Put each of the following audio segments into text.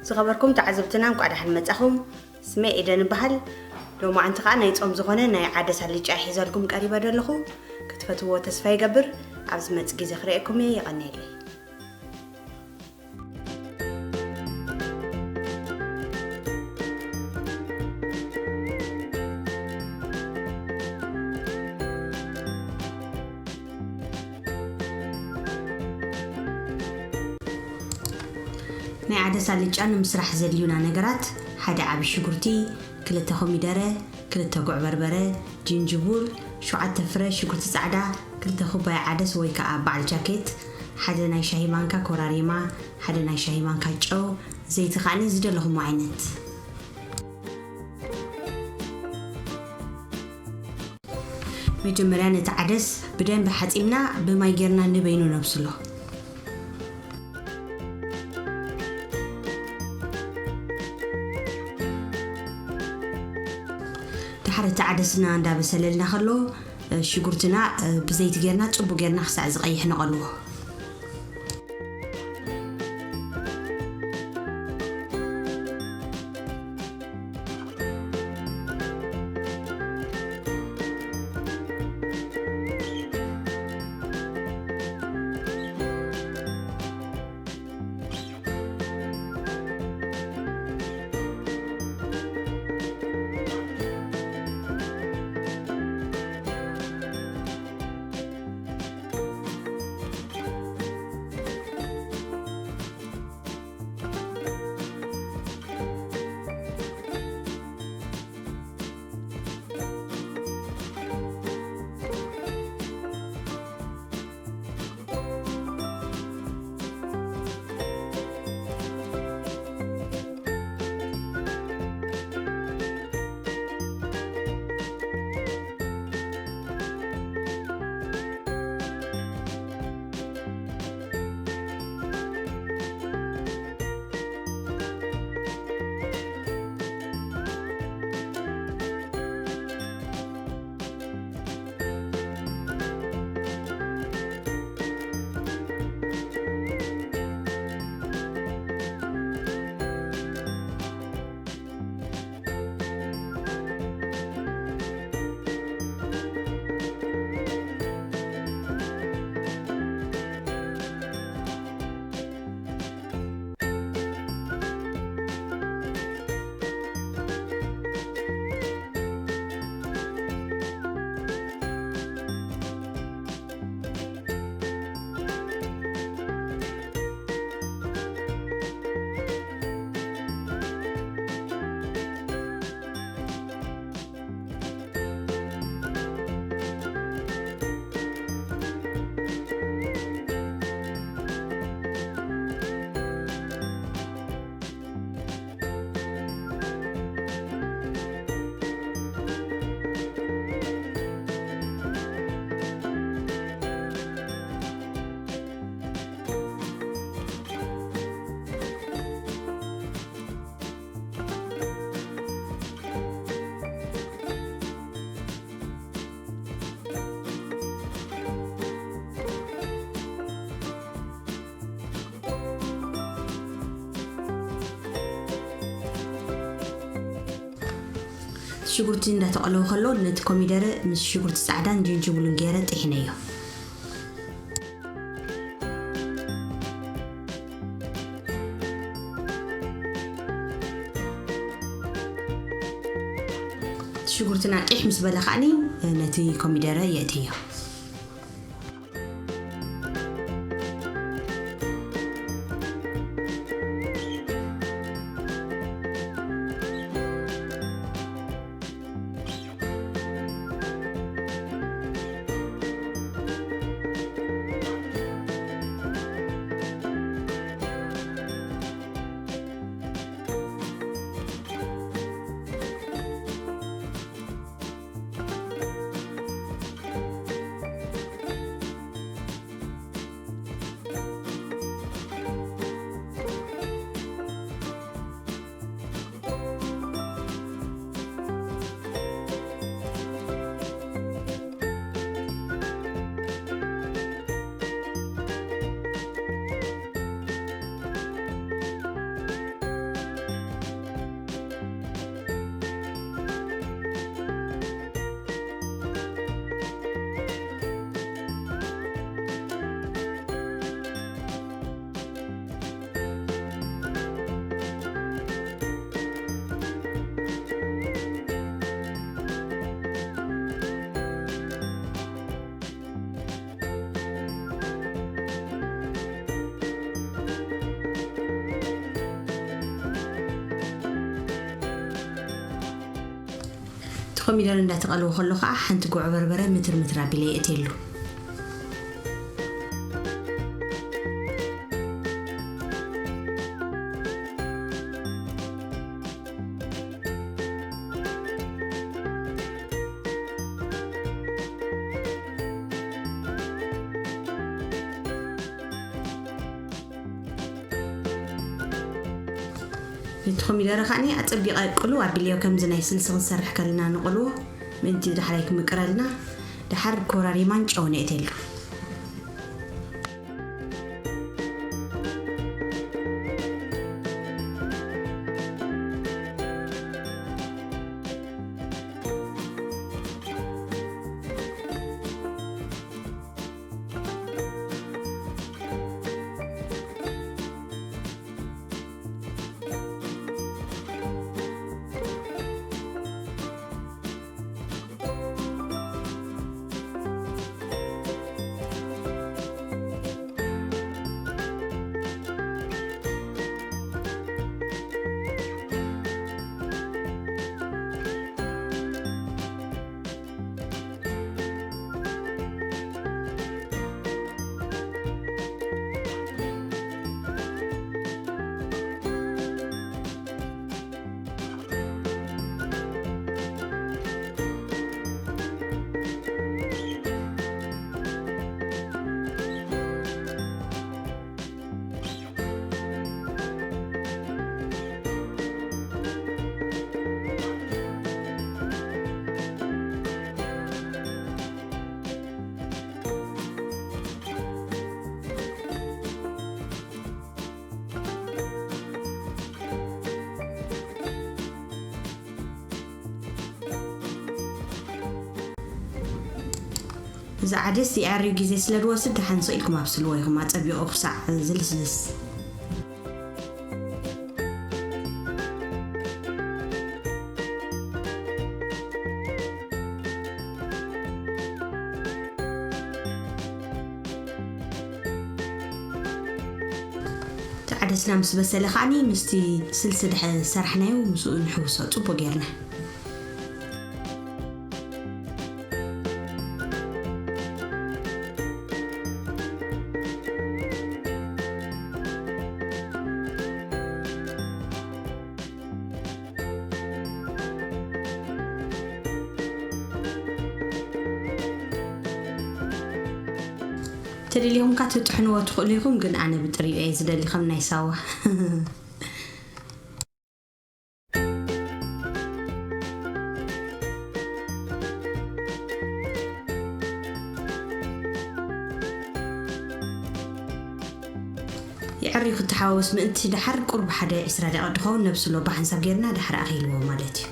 ዝኸበርኩም ተዓዘብትና፣ እንኳዕ ደሓን መጻኹም። ስመይ ኤደን እበሃል። ሎማዓንቲ ኸዓ ናይ ጾም ዝኾነ ናይ ዓደስ ኣልጫ ሒዘልኩም ቀሪበ ዘለኹ። ክትፈትዎ ተስፋ ይገብር። ኣብ ዝመጽእ ግዜ ክርእየኩም እየ። የቐንየለይ። ናይ ዓደስ ኣልጫ ንምስራሕ ዘድልዩና ነገራት፣ ሓደ ዓቢ ሽጉርቲ፣ ክልተ ኮሚደረ፣ ክልተ ጉዕ በርበረ፣ ጅንጅቡል፣ ሸውዓተ ፍረ ሽጉርቲ ጻዕዳ፣ ክልተ ኩባያ ዓደስ ወይ ከኣ በዓል ጃኬት፣ ሓደ ናይ ሻሂ ማንካ ኮራሪማ፣ ሓደ ናይ ሻሂ ማንካ ጨው፣ ዘይቲ ከኣኒ ዝደለኹሞ ዓይነት። መጀመርያ ነቲ ዓደስ ብደንቢ ሓጺብና ብማይ ጌርና ንበይኑ ነብስሎ። ድሓር እቲ ዓደስና እንዳበሰለልና ከሎ፣ ሽጉርትና ብዘይቲ ጌርና ጽቡቅ ጌርና ክሳዕ ዝቀይሕ ነቐልዎ። ሽጉርቲ እንዳተቐለወ ከሎ፣ ነቲ ኮሚደረ ምስ ሽጉርቲ ጻዕዳን ጅንጅብሉን ገይረ ጥሒነዮ። ሽጉርትና ቂሕ ምስ በለ ከኣኒ ነቲ ኮሚደረ የእትዮ። ኮሚደረ እንዳተቐለወ ከሎ ከዓ ሓንቲ ጉዕ በርበረ ምትር ምትር ኣቢለ የእትየሉ። እቲ ኮሚደረ ከዓኒ ኣጸቢቐ ቅልው ኣቢለዮ፣ ከምዚ ናይ ስልሲ ክንሰርሕ ከለና ንቐልዎ ምእንቲ ዳሕራይ ክምቅረልና። ደሓር ኮራሪማን ጨውን የእትየሉ። እዚ ዓደስ የዕርዩ ግዜ ስለ ዝወስድ፣ ደሓን ስቕ ኢልኩም ኣብስልዎ ኢኹም፣ ኣጸቢቑ ክሳዕ ዝልስልስ። እቲ ዓደስና ምስ በሰለ ከዓኒ ምስቲ ስልሲ ድሕሪ ዝሰራሕናዮ ምስኡ ንሕውሶ ጽቡቕ ጌርና። ተደሊኹም ከኣ ትጥሕንዎ ትኽእሉ ኢኹም፣ ግን ኣነ ብጥሪኡ እየ ዝደሊ፣ ከም ናይ ሳዋ። የዕርዩ ክተሓዋወስ ምእንቲ፣ ደሓር ቁሩብ ሓደ ዕስራ ደቂቕ ዝኸውን ነብስሎ ብሓንሳብ ጌርና ደሓር ኣኺልዎ ማለት እዩ።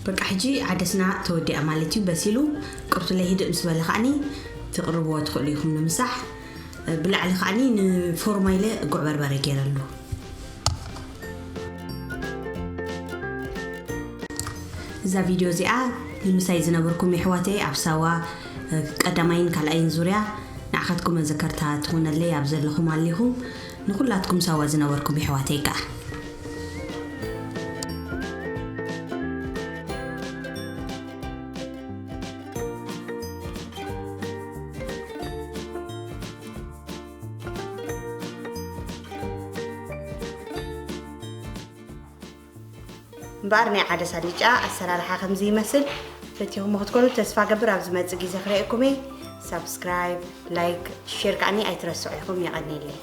በቃ፣ ሕጂ ዓደስና ተወዲኣ ማለት እዩ። በሲሉ፣ ቅርቱለይ ህድእ ምስ በለ ከዓኒ ትቕርብዎ ትኽእሉ ኢኹም ንምሳሕ። ብላዕሊ ከዓኒ ንፎርማይለ ጉዕ በርበረ ገይረሉ። እዛ ቪድዮ እዚኣ ንምሳይ ዝነበርኩም የሕዋተይ ኣብ ሳዋ፣ ቀዳማይን ካልኣይን ዙርያ፣ ንዓኻትኩም መዘከርታ ትኹነለይ ኣብ ዘለኹም ኣሊኹም፣ ንኹላትኩም ሳዋ ዝነበርኩም የሕዋተይ ከኣ። እምበኣር ናይ ዓደስ ኣልጫ ኣሰራርሓ ከምዚ ይመስል። ፈቲኹም ክትኮኑ ተስፋ ገብር። ኣብ ዝመጽእ ግዜ ክረእኩም እየ። ሳብስክራይብ፣ ላይክ፣ ሼር ከዓኒ ኣይትረስዑ ኢኹም። የቐንየለይ።